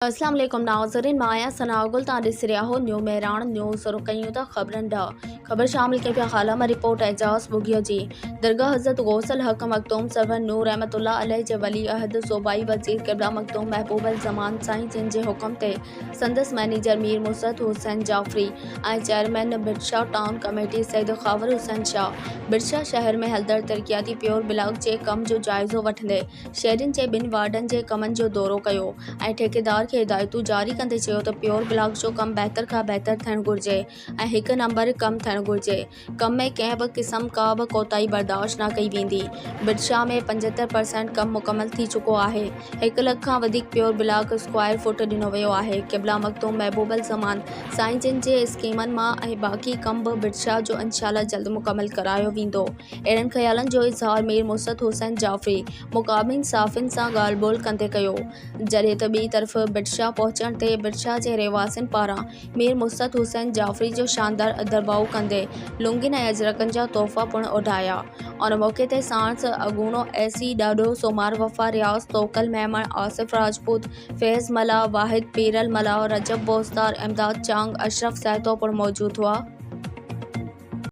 اسلام عليڪم ناظرين مان آهيان ثناء گل تان ڏسي رهيا هو نيو مهراڻ نيوز شروع ڪيون ٿا خبرن ڏانهن خبر شامل ڪيون پيا هالا مان رپورٽ اعجاز ٻگهيو جي درگاهه حضرت غوث الحق مخدوم سرور نور رحمت الله عليه جي ولي عهد صوبائي وزير قبله مخدوم محبوب الزمان سائين جن جي حڪم تي سندس manager Mir Musarrat Hussain Jafri ۽ chairman Bhitshah town committee Syed Khawar Hussain Shah Bhitshah شهر ۾ هلندڙ ترقياتي پيور بلاڪ جي ڪم جو جائزو وٺندي شهرين جي ٻن وارڊن جي ڪمن جو دورو ڪيو ۽ ٺيڪيدار کي هدايتون جاري ڪندي چيو ته پيور بلاڪ جو ڪم بهتر کان بهتر ٿيڻ گهرجي ۽ هڪ نمبر ڪم ٿيڻ گهرجي ڪم ۾ ڪنهن به قسم ڪا به ڪوتاهي برداشت نه ڪئي ويندي ڀٽشاهه ۾ 75 پرسينٽ ڪم مڪمل ٿي چڪو آهي هڪ لک کان وڌيڪ پيور بلاڪ اسڪوائر فوٽ ڏنو ويو آهي قبلا مخدوم محبوب الزمان سائين جن جي اسڪيمن مان ۽ باقي ڪم به ڀٽشاهه جو انشاء الله جلد مڪمل ڪرايو ويندو اهڙن خيالن جو اظهار مير مسرت حسين جعفري مقامي صحافين سان ڳالهه ٻولهه ڪندي ڪيو. جڏهن ته ٻئي طرف ڀٽشاهه پهچڻ تي ڀٽشاهه جي رهواسين پاران مير مسرت حسين جعفري جو شاندار ادرباء ڪندي لونگين ۽ اجرڪن جا تحفا پڻ اوڍايا. ان موقعي تي ساڻس اڳوڻو اي سي ڏاڏو سومار وفا، رياض توڪل ميمڻ، آصف راجپوت، فيض ملاح، واحد پيرل ملاح، رجب بوستار، امداد چانگ، اشرف سهتو پڻ موجود هئا.